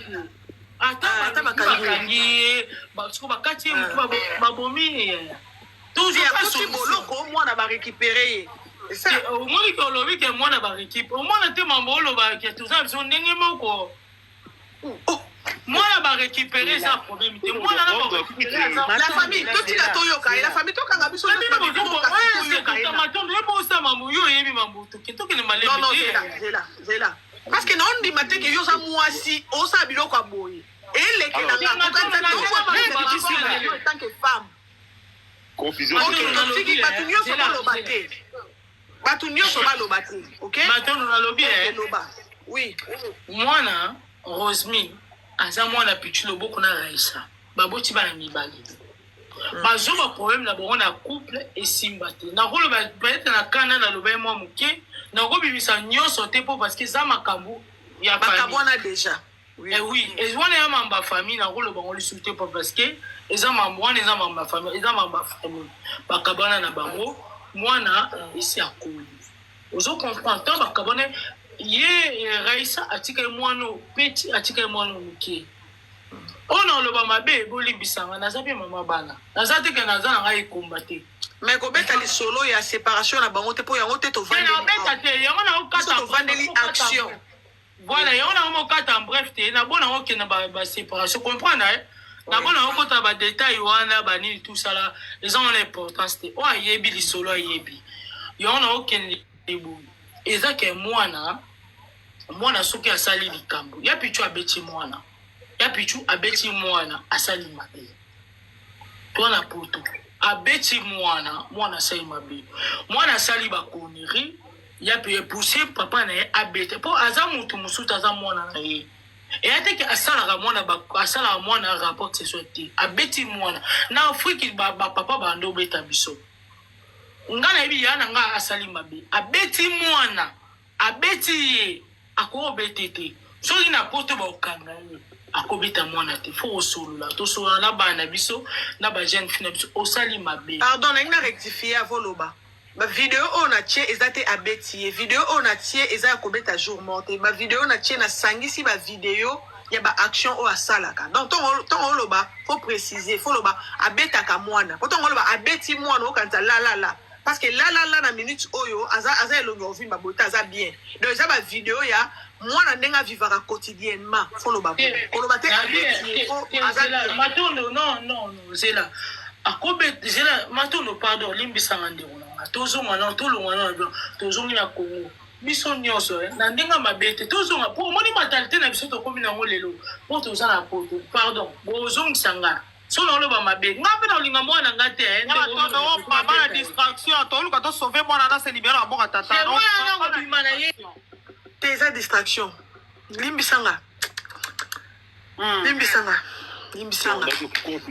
te. Ata Ah, ata bakangi bakangi ye. ye, siko bakati ye Ah. motu, babomi ye. Toujours Te pas akoti solution. boloko, mwana barécupéré ye. C'est ça. Te, omoni ke olobi ke mwana barécup, omwana te. Mambo oloba ke toza biso ndenge moko. Oh, Mwana barécupéré, eza problème te. Mwana na barécupéré aza la famille, totika toyoka ye. La famille, tokanga biso nyonso bamikro, kasi toyoka ye na. Matondo ye bosa mambo, yo oyebi mambo, tokende Non, non, malembe. zela, zela, zela, parce que naondima te ke yo oza mwasi, osala biloko ya boye elekelanga. Alors, Yo en tant que femme. Confusion. Ok, Matondo, totiki nalobi, bato eh, nyonso zela, baloba zela. te, bato nyonso baloba te, ok. Matondo, nalobi, eh. Eloba, oui. Mwana Rosmi aza mwana Pichu Loboko na Raisa, baboti bana mibale. Bazwa problème na bango na couple, esimba te. Nakoloba peut-être na kanda, naloba ye mwa moke, nakobimisa nyonso te mpo parce que eza makambo ya famille. Bakabwana déjà, oui. Eh oui, wana ya mambo ya famille, nakoloba ngo lisusu te mpo parce que eza mambo wana, eza mambo ya famille, eza mambo ya famille. Bakabwana na bango, mwana esi akoli, ozo comprendre. Ntango bakabwana ye, Raisa atika ye mwana petit, atika ye mwana moke. Oyo na oloba mabe, bolimbisanga, naza mpe mama bana, naza te ke naza na ngai ekomba te. Mais kobeta lisolo ya séparation na bango te, mpo yango te. Te, Tovandeli naobeta te yango. biso. Naokata. Tovandeli action. Voilà, yango nango mokata en bref te. Nabona yango okende baséparation, comprendre, eh? Nabona yango kota badétail wana, banini, tosala eza wana importance te. Oyo ayebi lisolo ayebi yango. Na okende boye, eza ke mwana soki asali likambo ya Pichu, abeti mwana ya Pichu, abeti mwana, asali mabe to na poto, abeti mwana, mwana asali mabe, mwana asali baconneries ya mpe epousse papa na ye abete, mpo aza motu mosusu, aza mwana na ye. Eya te ke asalaka mwana, asalaka mwana rapport sexuel te. Abeti mwana. Na Afrike bapapa bando obeta biso. Nga nayebi ya na nga asali mabe, abeti mwana, abeti ye, akobete te. Soki na poto bakokanga ye, akobeta mwana te. Fo kosolola, tosolola na bana na biso, na bajeune fille na biso, osali mabe. Pardon, nalingi na rectifie avant oloba. Bavideo oyo natie eza te abeti ye. Video oyo natie eza ya kobeta jour mort te. Bavideo natie, nasangisi bavideo ya baaction oyo asalaka. Donc ntongo oloba, faut préciser, faut loba abetaka mwana, po ntongo oloba abeti mwana, okanisa lalala, parce que lalala na minute oyo aza elongi ovimba boye te, aza bien. Donc eza bavideo ya mwana ndenge avivaka quotidiennement. Faut loba boye, koloba te abeti ye po aza bien. Matondo, non, non, non, zela, akobe, zela, Matondo, pardon, limbisanga ndeko na nga. Tozonga na, tolongwa na bien, tozongi na Congo biso nyonso, eh, na ndenge ya mabe te. Tozonga po omoni mentalité na biso tokomi nango lelo mpo toza na poto. Pardon, bozongisa nga so na oloba mabe, nga mpe na olinga mwana nga te, eh, Ya ndeko. batondo, mama na distraction, toluka tosauve mwana na se libérer na mboka tata. Te, mwana na kobima na ye. Te, eza distraction, limbisanga, limbisanga, limbisanga.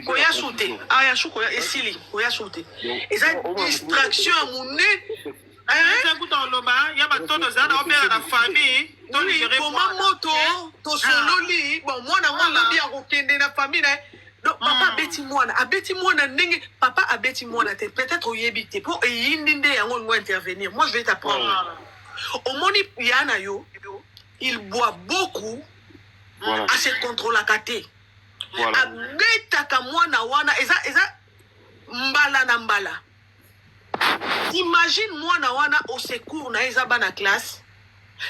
Koya su te, aya su, koya esili, koya su te, eza distraction ya monene. Eza kuta oloba ya batondo, eza na obela na famille. Oui, koma moto tosololi. Bon, mwana ngo alobi akokende na famille na ye. Donc papa abeti mwana, abeti mwana ndenge papa abeti mwana te, peut-être oyebi te mpo eyindi nde yango olingo intervenir. Moi, je vais t'apprendre. Omoni ya na yo, il boit beaucoup. Ase contrôlaka te. Abetaka mwana wana, eza mbala na mbala. Imagine mwana wana, au secours na ye eza bana classe.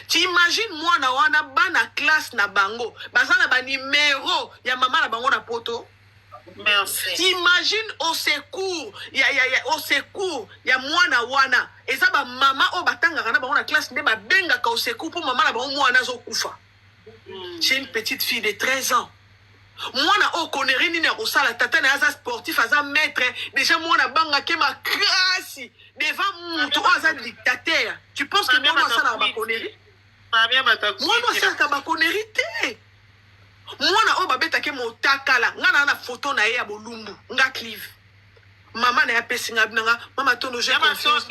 T'imagine mwana wana, bana classe na bango baza na banimero ya mama na bango na poto. Merci. T'imagine, au secours ya au secours ya mwana wana eza bamama oyo batangaka na bango na classe nde babengaka au secours, mpo mama na bango, mwana azokufa. C'est une petite fille de 13 ans. Mwana oyo, connerie nini akosala? Tata na ye aza sportif, aza maître déjà. Mwana abangake makasi devant mutu oyo aza dictateur. Tu penses que mwana asalaka baconnerie? Mwana asalaka baconnerie te. Mwana oyo babetake motakala, nga na photo na ye ya bolumbu, nga Clive, mama na ye apesi nga nanga. Mama Tondo, j'ai confiance.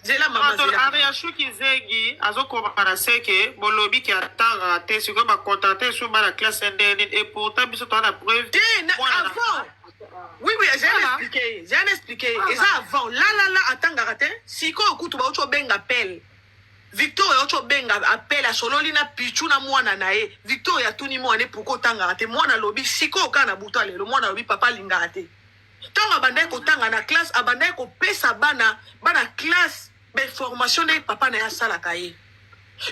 Zela, mama, zela. Ariashuki zengi azokoma na seke, bolobi ke atangaka te. Sikoyo bacontacte so bana classe ndenge nini? Et pourtant biso toza na preuve. Te, avant, oui, j'ai expliqué, j'ai expliqué. Eza avant la la la, atangaka te. Sikoyo kutu bauti obenga pele. Victoria auti obenga appel, asololi na Pichu na mwana na ye. Victoria atuni mwana ye pourquoi otangaka te. Mwana alobi sikoyo kaka na butu ya lelo, mwana alobi papa alingaka te. Ntango abandaki kotanga na classe, abandaki kopesa bana bana classe bainformation ndenge papa na ye asalaka ye.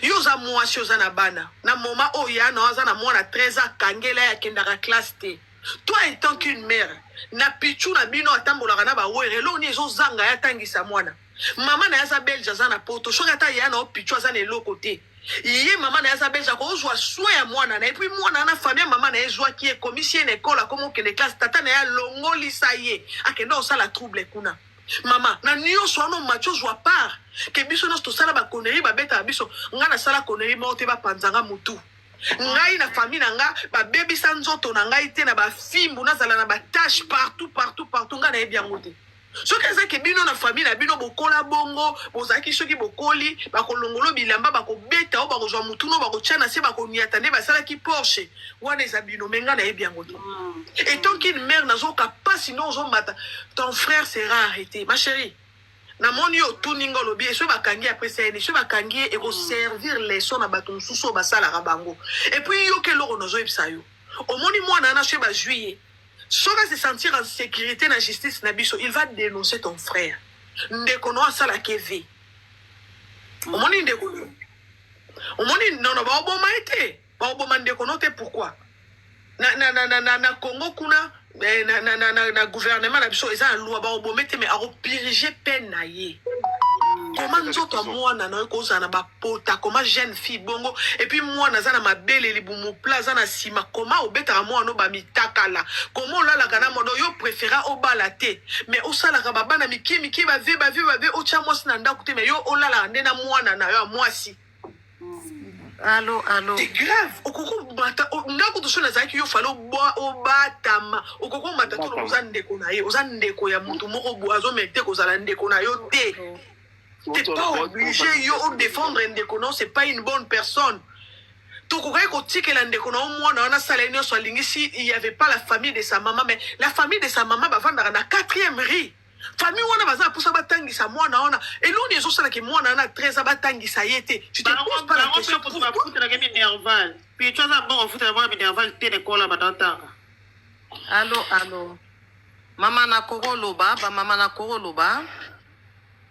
Yo oza mwasi, oza na bana, na moment oyo ya na aza na mwana 13 ans, akangela ye, akendaka classe te. Toi étant qu'une mère, na Pichu na bino atambolaka na bawere, eloko nini ezozanga ye atangisa mwana? Mama na ye aza belge, aza na poto. Soki ata ya na yo Pichu aza na eloko te, ye mama na ye aza belge, akozwa soin ya mwana na ye. Puis mwana wana, famille ya mama na ye ezwaki ye, ekomisi ye na ekole, akoma okende classe. Tata na ye alongolisa ye, akende kosala trouble kuna. Mama na nyonso wana, omati ozwa part ke biso nyonso tosala baconneries, babetaka biso. Ngai nasala connerie moko te, bapanzanga motu. Ngai na famille na nga babebisa nzoto na ngai te na bafimbu, nazala na batache partout, partout, partout. Ngai nayebi yango te. Soki eza ke bino na famille na bino bokola bongo, bozalaki soki bokoli bakolongolo bilamba, bakobeta oyo, bakozwa mutuna oyo, bakotia na se, bakoniata nde basalaki Porsche wana, eza bino. Me ngai nayebi yango te. Étant qu'une mère, nazoka mpasi nde ozomata. Ton frère sera arrêté, ma chérie. Namoni yo otuni nga, olobi soki bakangi ye, apesa ye nini? Soki bakangi ye, ekoservir leçon na bato mosusu oyo basalaka bango. Et puis yoka eloko nazoyebisa yo. Omoni mwana wana, soki bazwi ye, soki ase sentir en sécurité na justice na biso, il va dénoncer ton frère. Ndeko no asalaka eve. Omoni ndeko no, omoni nono, baoboma ye te, baoboma ndeko no te. Pourquoi na Congo kuna, na gouvernement na biso eza na loi, baobome te, mais akopurger peine na ye. Koma nzoto ya mwana na yo kozala na bapota, koma jeune fille bongo, et puis mwana aza na mabele, libumu plat, aza na nsima. Koma obetaka mwana o bamitakala? Koma olalaka na mwana? Yo préféra obala te, mais osalaka babana mike mike, bavie bavie bavie, otya mwasi na ndako te, mais yo olalaka nde na mwana na yo ya mwasi. Allo, allo. C'est grave. Okoki obata nga kutu, so nazalaki yo, fale obatama. Okoki omata to oza ndeko na ye, oza ndeko ya motu moko boye, azomérite kozala ndeko na yo te. T'es pas obligé yo odéfendre ndeko na yo, c'est pas une bonne personne. Tokokaki kotikela ndeko na yo mwana wana asala ye nyonso alingi si il y avait pas la famille de sa maman. Mais la famille de sa maman bavandaka na quatrième rue. Famille wana baza na mposa batangisa mwana wana. Eloni ezosalaka mwana wana 13 batangisa ye te? Tu te poses pas la question pourquoi? Bafutelaka minerval. Picho aza bongo, afutela mwana minerval te na ekola batatanga. Allo, allo, mama nakokoloba, bamama nakokoloba.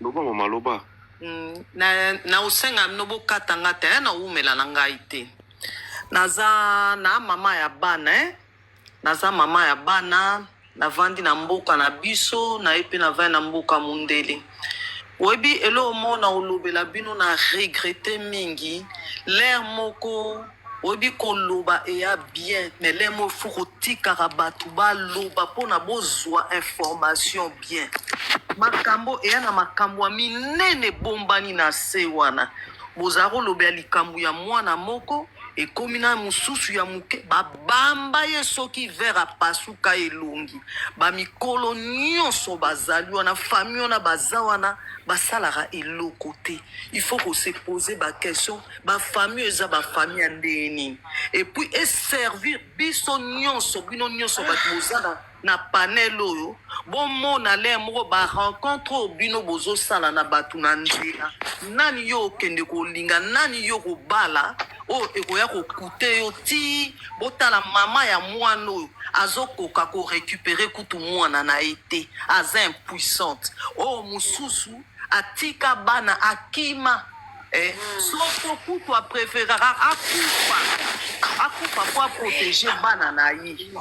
Loba mama, loba. Na osenga bino bokata nga te, na umela na ngai te. Naza na mama ya bana, eh? Naza mama ya bana, navandi na mboka na biso, naye mpe navandi na mboka mondele. Oyebi eloko moko na olobela bino, na regretter mingi l'heure moko. Oyebi koloba eya bien, mais l'heure moko faut kotikaka bato baloba mpona bozwa information bien. Makambo eya na makambo ya minene ebombani na se wana. Bozala kolobela likambo ya mwana moko, ekomi na mosusu ya moke, babamba ye soki verre, apasuka elongi. Bamikolo nyonso bazali wana, famille wana baza wana, basalaka eloko te. Il faut kose poser baquestion: bafamille eza bafamille ya ndenge nini? Et puis eservir biso nyonso, bino nyonso bato boza na panel oyo, bomona l'heure moko barencontre oyo bino bozosala na bato na nzela. Nani yo okende kolinga, nani yo kobala, oyo ekoya kokute yo ti botala mama ya mwana oyo azokoka korécupérer kutu mwana na ye te, aza impuissante. Oyo mosusu atika bana, akima, soko kutu apréféraka akufa, akufa po aprotéger bana na ye.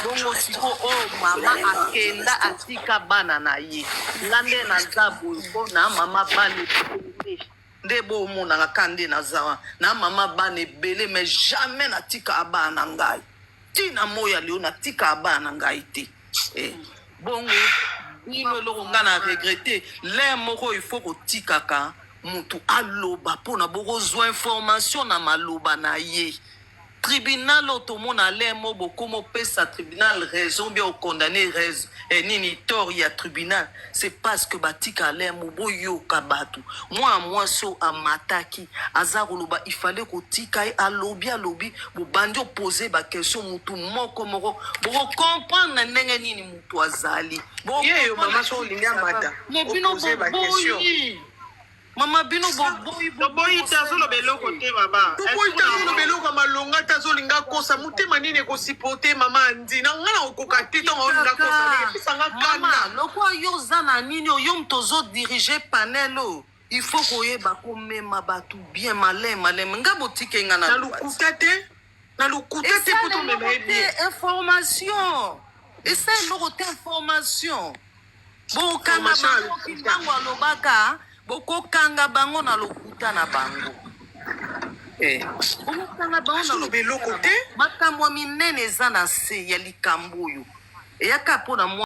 Bongo siko oyo mama akenda, atika bana na ye. Nga nde naza boye mpo na mama bana ebele nde bomonaka ka nde naza wana na mama bana ebele, mais jamais natika bana na ngai. Ntina moya leo natika bana na ngai te. Bongo bino, eloko nga na regretter, l'heure moko il faut kotikaka motu aloba mpona bokozwa information na maloba na ye. Tribunal oyo tomona l'heure mo bokoma opesa tribunal raison, bien okondamner raison, nini, tort ya tribunal, c'est parce que batika l'heure mo boyoka bato. Mwana mwasi oyo amataki, aza koloba, il fallait kotika ye alobi. Alobi, bobandi opose baquestion mutu moko moko, bokocomprendre ndenge nini mutu azali. Ye yo mama, so olingi amata. Me bino opose baquestion. Boboyi. Mama bino boboyi Toboyi te, azoloba eloko te mama. Toboyi te, azoloba eloko ya malonga te, azolinga kosa. Motema nini ekosupporte mama Andi na nga na kokoka te ntango aolinga kosa, epesanga Mama, kanda. lokwa yo oza na nini oyo, yo moto ozodirige panel oyo, il faut koyeba komema bato bien, maleme maleme. Nga botike nga na Na loba ti. lokuta te, na lokuta te, Eza mpo tomema ye eloko bien. te, information eza eloko te, information. Bokanga Information ya bango. lokuta. Kimbangu alobaka bokokanga bango na lokuta na bango. Bokokanga bango na Azoloba lokuta eloko na te. bango. Makambo ya minene eza na se ya likambo oyo eyaka mpona mwa